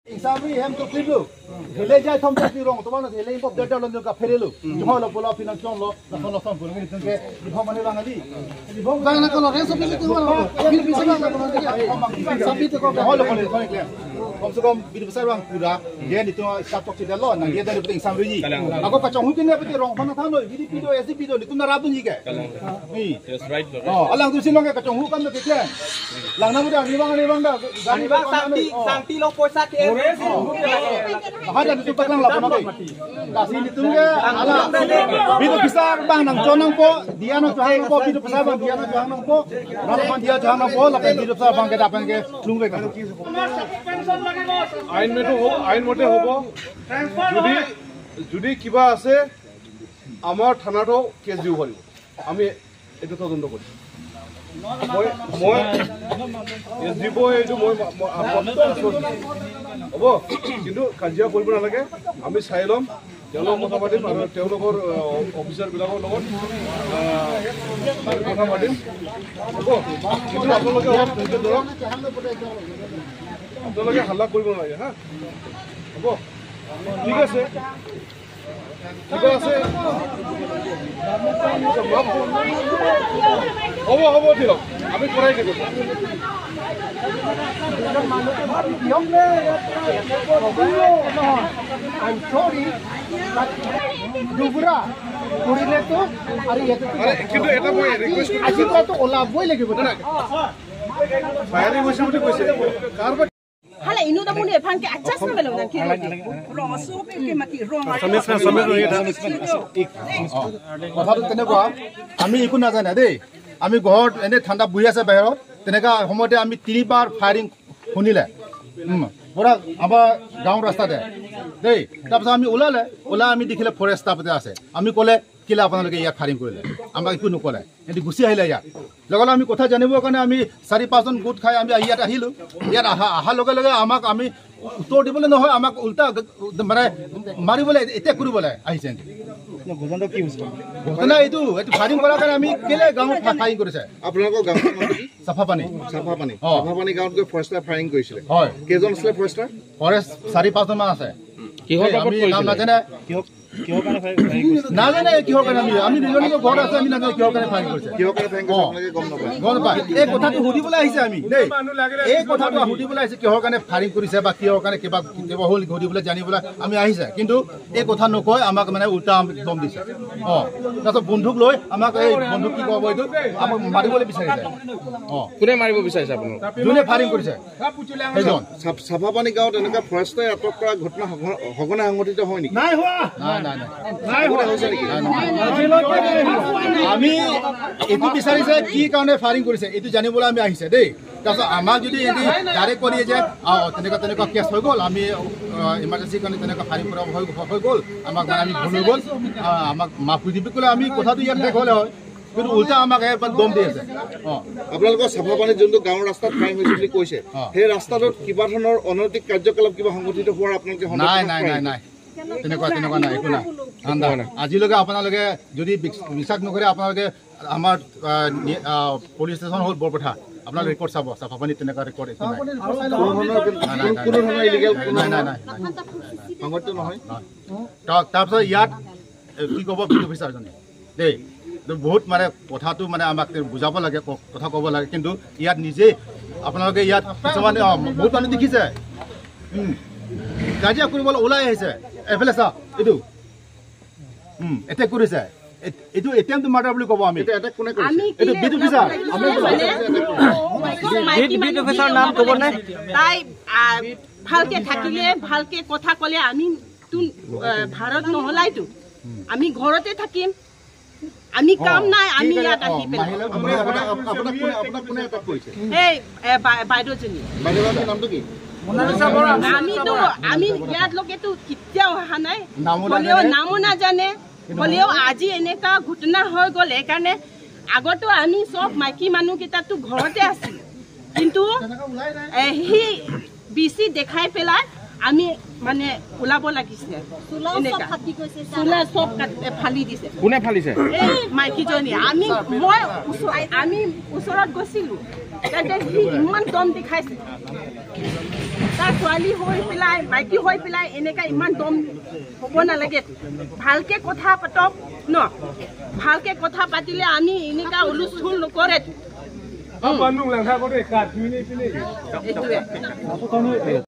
Insami hem to klibu. Hele jai thom ti rong to man hele impop data lon ka ferelu. Jho lo pola finan chon lo na son son pur ngi tunke libho mane bangali. Libho bangla ko re sobi to bil bil sa sabi to ko holo ko ko klem. কমসে কম বির বছর বাং পুরা যে নিতো staff টক দিল না যে দরে পতি ইনসাম রুজি আগো কাচং হুকিনে পতি রং ফনা থানো বিডি পি দো এসি পি দো নিতো না রাবুন জি কে নি yes right. অ আলাং দুসি লঙ্গে কাচং হু কাম কে klem lang na mo da ni bang ni bang da gani bang শান্তি শান্তি লো পয়সা কে হাজা নিতো paklang la pona koi kasi nitu ke ala bidu pisar bang nang chonang po dia no johang po bidu pisar bang dia no johang po na pan dia johang po la pen bidu pisar bang ke da pen ke lungbe ka আইন মতে হ'ব, আইন মতে হ'ব। যদি কিবা আছে আমাৰ থানাতো কেছ দিব পাৰিব, আমি এইটো তদন্ত কৰিম। মই এছ ডি অ' এইটো মই হ'ব, কিন্তু কাজিয়া কৰিব নালাগে। আমি চাই ল'ম, তেওঁলোকৰ কথা পাতিম আৰু তেওঁলোকৰ অফিচাৰবিলাকৰ লগত কথা পাতিম, হ'ব। কিন্তু আপোনালোকে অলপ ধৈৰ্য ধৰক, আপোনালোকে হাল্লা কৰিব নালাগে। হা, হ'ব, ঠিক আছে। কিবা আছে হ'ব, হ'ব দিয়ক, আমি কৰাই দিম। I'm sorry, but দুবৰা কৰিলেতো আৰু ইয়াতে কিন্তু এটা মই ৰিকুৱেষ্ট আজি পৰাতো ওলাবই লাগিব। ফায়াৰিং হৈছে বুলি কৈছে কাৰ? Hala inu da mune phanke acha sa melo na ki rong so pe ke mati rong। কথাটো তেনেকুৱা, আমি একো নাজানে দেই। আমি ঘৰত এনেই ঠাণ্ডা বহি আছে বাহিৰত, তেনেকুৱা সময়তে আমি তিনিবাৰ ফায়াৰিং শুনিলে পুৰা আমাৰ গাঁৱৰ ৰাস্তাতে দেই। তাৰপিছত আমি ওলালে, ওলাই আমি দেখিলে ফৰেষ্ট ষ্টাফতে আছে। আমি ক'লে কেলে আপোনালোকে ইয়াত ফায়াৰিং কৰিলে? আমাক একো নক'লে, সিহঁতি গুচি আহিলে। ইয়াত লগে লগে আমি কথা জানিবৰ কাৰণে আমি চাৰি পাঁচজন গোট খাই আমি ইয়াত আহিলোঁ। ইয়াত অহাৰ লগে লগে আমাক আমি উত্তৰ দিবলৈ নহয়, আমাক উল্টা মানে মাৰিবলৈ এটেক কৰিবলৈ আহিছে। ঘটনা এইটো, এইটো ফায়াৰিং কৰাৰ কাৰণে আমি কেলে গাঁৱত ফায়াৰিং কৰিছে? আপোনালোকৰ গাঁৱৰ নামটো কি? চাফাপানী। চাফাপানী, চাফাপানী গাঁৱত গৈ ফৰেষ্টাৰ ফায়াৰিং কৰিছিলে? হয়। কেইজন আছিলে ফৰেষ্টাৰ? ফৰেষ্ট চাৰি পাঁচজনমান আছে। কিহৰ আমি নাম নাজানে, নাজানে কিহৰ কাৰণে। আমি নিজৰ নিজৰ ঘৰত আছে, আমি নাজানে কিহৰ কাৰণে ফায়াৰিং কৰিছে। কিহৰ কাৰণে ফায়াৰিং কৰিছে আপোনালোকে গম নাপায়? গম নাপায়। এই কথাটো সুধিবলৈ আহিছে আমি দেই, এই কথাটো সুধিবলৈ আহিছে কিহৰ কাৰণে ফায়াৰিং কৰিছে বা কিহৰ কাৰণে কিবা কিবা হ'ল সুধিবলৈ জানিবলৈ আমি আহিছে। কিন্তু এই কথা নকয় আমাক মানে উল্টা দম দিছে। অঁ, তাৰপিছত বন্ধুক লৈ আমাক এই বন্ধুক কি ক'ব এইটো আমাক মাৰিবলৈ বিচাৰিছে। অঁ, কোনে মাৰিব বিচাৰিছে আপোনালোক? যোনে ফায়াৰিং কৰিছে সেইজন। চাফাপানী গাঁৱত এনেকুৱা ফৰেষ্টাৰে আটক কৰা ঘটনা সঘনাই সংঘটিত হয় নেকি? নাই হোৱা। নাই নাই নাই হৈছে নেকি? আমি এইটো বিচাৰিছে কি কাৰণে ফায়াৰিং কৰিছে এইটো জানিবলৈ আমি আহিছে দেই। তাৰপিছত আমাক যদি এনে ডাইৰেক্ট কৰি যে তেনেকুৱা তেনেকুৱা কেছ হৈ গ'ল, আমি ইমাৰ্জেঞ্চিৰ কাৰণে তেনেকুৱা ফায়াৰিং কৰা হৈ গ'ল, আমাক মানে আমি ভুল হৈ গ'ল, আমাক মাফ কৰি দিবি ক'লে আমি কথাটো ইয়াত শেষ হ'লে হয়, কিন্তু উল্টা আমাক এবাৰ দম দি আছে। অঁ, আপোনালোকৰ চাফাপানীত যোনটো গাঁৱৰ ৰাস্তাত ফায়াৰিং হৈছে বুলি কৈছে, সেই ৰাস্তাটোত কিবা ধৰণৰ অনৈতিক কাৰ্যকলাপ কিবা সংঘটিত হোৱাৰ আপোনালোকে? নাই নাই নাই নাই, তেনেকুৱা তেনেকুৱা নাই, একো নাই, ঠাণ্ডা। আজিলৈকে আপোনালোকে যদি বিশ্বাস নকৰে, আপোনালোকে আমাৰ পুলিচ ষ্টেচন হ'ল বৰপেটা, আপোনালোকে ৰেকৰ্ড চাব, চাফাপানীত তেনেকুৱা ৰেকৰ্ড একো নাই। কোনো ধৰণৰ ইলিগেল নাই নাই নাই সংঘটিত নহয়। তাৰপিছত ইয়াত কি ক'ব বিদ্যুৎ অফিচাৰজনে দেই, বহুত মানে কথাটো মানে আমাক বুজাব লাগে, কথা ক'ব লাগে, কিন্তু ইয়াত নিজেই আপোনালোকে ইয়াত কিছুমান বহুত মানুহ দেখিছে কাজিয়া কৰিবলৈ ওলাই আহিছে। এইফালে চাওক, এইটো এটেক কৰিছে, এইটো এটেম্প মাৰ্ডাৰ বুলি ক'ব আমি। এইটো বিদ্যুৎ অফিচাৰ। বিদ্যুৎ অফিচাৰ নাম ক'বনে? তাই ভালকে থাকিলে, ভালকে কথা ক'লে আমি ভাৰত নহলাইতো আমি ঘৰতে থাকিম, আমি কাম নাই, আমি ইয়াত আহি পেলাই। এই বাইদেউজনী নামটো কি? আমিতো আমি ইয়াত লোকেতো কেতিয়াও অহা নাই, হ'লেও নামো নাজানে, হ'লেও আজি এনেকুৱা ঘটনা হৈ গ'ল। সেইকাৰণে আগতো আমি চব মাইকী মানুহকেইটাতো ঘৰতে আছিলোঁ, কিন্তু সি বেছি দেখাই পেলাই আমি মানে ওলাব লাগিছে। চোলা চব ফালি দিছে। কোনে ফালিছে? এই মাইকীজনী। আমি মই আমি ওচৰত গৈছিলোঁ, তেন্তে সি ইমান দম দেখাইছে। মতা ছোৱালী হৈ পেলাই মাইকী হৈ পেলাই এনেকা ইমান দম হ'ব নালাগে। ভালকে কথা পাতক ন, ভালকে কথা পাতিলে আমি এনেকা হুলস্থুল নকৰে। এইটোৱে।